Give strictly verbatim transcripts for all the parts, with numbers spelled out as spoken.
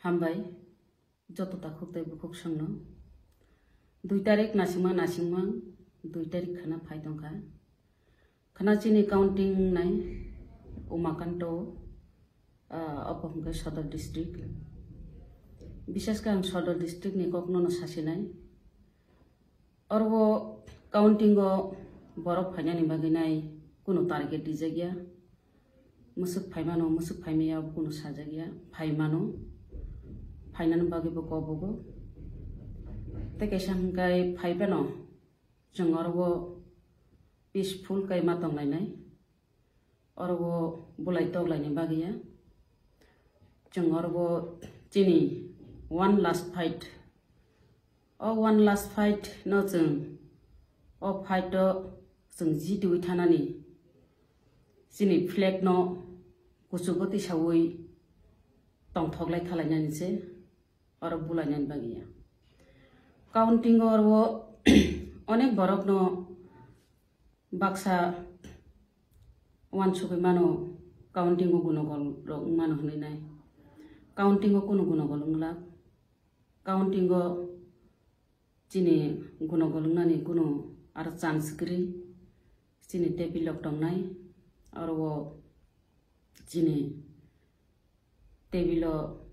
Hambai, joto takhuk tei bukhuk songno. Dui tarik nasingma nasingma, dui tarik khana phai tongkha. Khana chini counting nai Umakanto, ah, obo hwnkhe Sodor district. Bishesh khe ang Sodor district ni kokno no sasinai. Oro counting o borok phainani bagwi nai kunu target rijak ya. Mwswk phaimano, mwswk phaimaya kunu sajak ya. Phaimano, phainani bagwi bo kobogo. Tei kaisa hwnkhe phaiphano chwng oro peaceful khe ma tonglainai. Oro bulai toklaini bagwi ya. Chwng oro chini one last fight. O one last fight no chwng, o fight o chwng jitiwi thanani chini flag no kuchugo tisawi tongthoklai khalainani se oro bulainani bagwi ya. Counting o oro onek borok no baksa wansugwi mano, counting o gunogol rok wngmano hwnwi nai. Counting o kunu gunogol wngla. Counting o chini gunogol wngnani kunu aro chance kwrwi. Chini table rok tongnai, oro o chini table o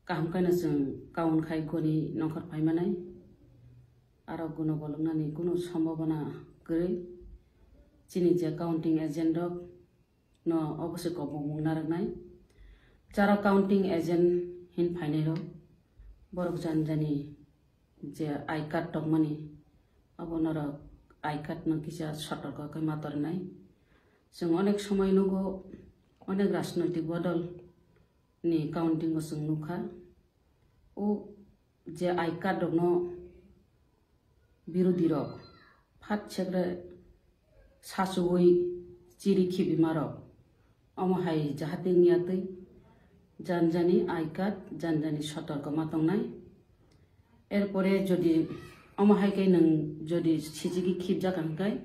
kaham khe no chwng count khai goni nongkhor phai manai. Aro gunogol wngnani kunu sombhabona kwrwi. Chini je counting agent rok no obo se kobongmung narwknai. Jara counting agent hin phainai rok, borok jani jani je I card tongmani, abo norok I card no kisa sotorko khe ma tornai. Chwng onek somoi nugo, onek rajnoitik bodol ni counting o chwng nukha. O je I card rokno birodhi rok phat sekre sachuwi chiri khibima rok, omo hai jahate wngya twi jani jani I card, jani jani sotorko ma tongnai. Erpore jodi omo hai khe nwng jodi sijigwi khibjak hwnkhe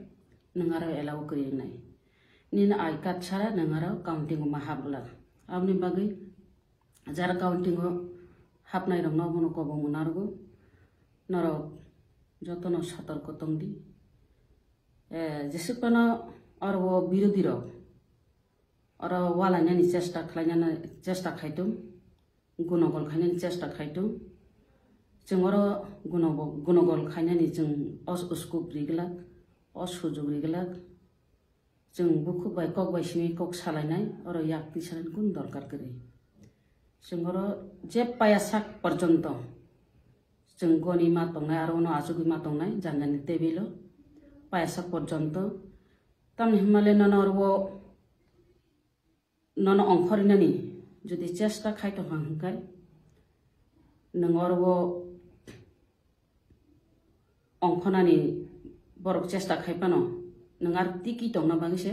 nwng aro allow kwrwi wngnai. Nini I card sara nwng aro counting o ma hapglak. Aboni bagwi jara counting o hapnai rokno obono kobongma narwgo. Norok jotono sotorko tongdi. Eh, jesuk phano oro o birodhi rok oro walainani chesta khlainani chesta khaitung, gunogol khainani chesta khaitung. Chwng oro gunogo-, gunogol khainani chwng os-, uskup riglak, o sujuk riglak. Chwng bukhuk bai kok bai simi kok salainai, oro yak twi sanani kunu dorkar kwrwi. Chwng oro je paya sak porjonto chwng goni ma tongnai, aro uno achugwi ma tongnai, jani jani table o paya sak porjonto. Tamni hwnmale nono oro o nono ongkhornani jodi chesta khai tongkha hwnkhe, nwng oro o ongkhornani borok chesta khai phano, nwng aro tiki tongna bagwi se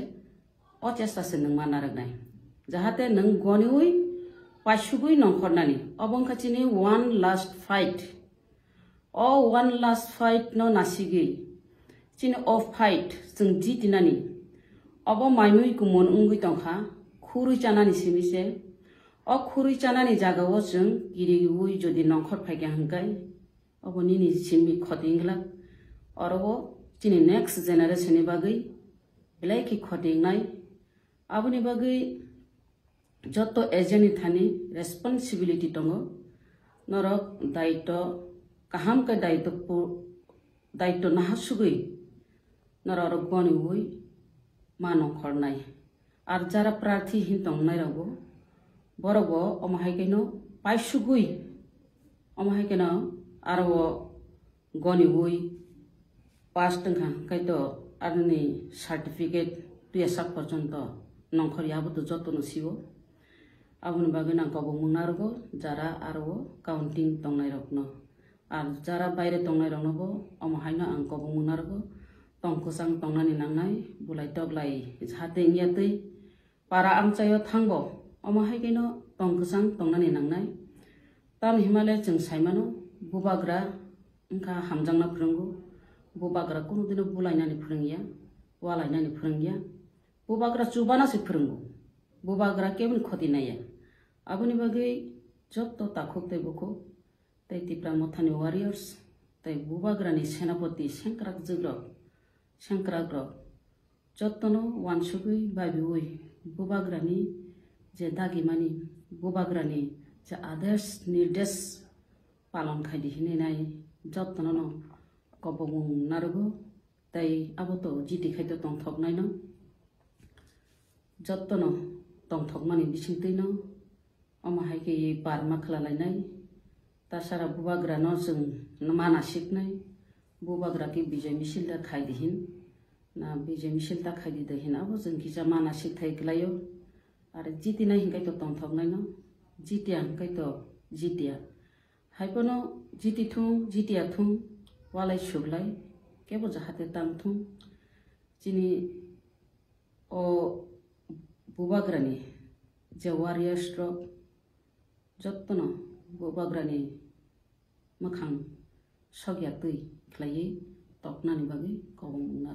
o chesta se nwng ma narwknai. Jahate nwng goniwi paisugwi nongkhornani. Obo wngkha chini one last fight. O one last fight no nasigwi chini o fight chwng jitinani. Obo maimui kumun wngwi tongkha, khurwi chanani simi se. O khurwi chanani jagao chwng kiriwi jodi nongkhor phaikha hwnkhe, obo nini simi khoti wngla. Oro o chini next generation ni bagwi belai khe khoti wngnai. Aboni bagwi joto agent ni thani responsibility tongo. Norok daitw kaham khe daitw pu-, daitw nahasugwi norok oro goniwi ma nongkhornai. Ar jara prarthi hin tongnai rokbo, borokbo omo hai kheno paisugwi, omo hai kheno aro o goniwi pass tongkha, hwnkhe to aroni certificate tuya sak porjonto nongkhor ya, abo to jotono sio. Aboni bagwi nang kobongmung narwgo jara aro o counting tongnai rokno. Ar jara baire tongnai rokno bo omo haino ang kobongmung narwgo, tong kwchang tongnani nangnai, bulai toklai jahate wngya twi para amchaio thangbo, omo hai kheno tong kwchang tongnani nangnai. Tamni hwnmale chwng saimano, bubagra wngkha hamjakna phwrwngo, bubagra kunu dino bulainani phwrwngya, walainani phwrwngya. Bubagra chubana se phwrwngo, bubagra keboni khoti naiya. Aboni bagwi jotto takhuk tei bukhuk, tei Tipra Mothani warriors, tei Bubagrani senapoti sengkrak jwkrok, sengkrakrok, jottono wansugwi babiui Bubagrani je dagimani, Bubagrani je adesh nirdesh palon khaidi hinwi nai jottono no kobongmung narwgo, tei abo to jiti khai to tongthoknaino. Jottono tongthokmani bisingtwino omo hai khe parma khlalainai. Tasara Bubagrano chwng mana siknai. Bubagra khe bijay misil da khaidi hin. Na bijay misil da khaidi da hin abo chwng kisa mana sikthai klaio. Ar jitinai hinkhai to tongthoknaino. Jitiya hinkhai to jitiya. Haiphano jiti thung, jitiya thung, walai suglai, kebo jahate tang thung. Chini o Bubagrani je warriors rok jottono Bubagrani mwkhang sokya twi khlaiwi toknani bagwi kobong wngna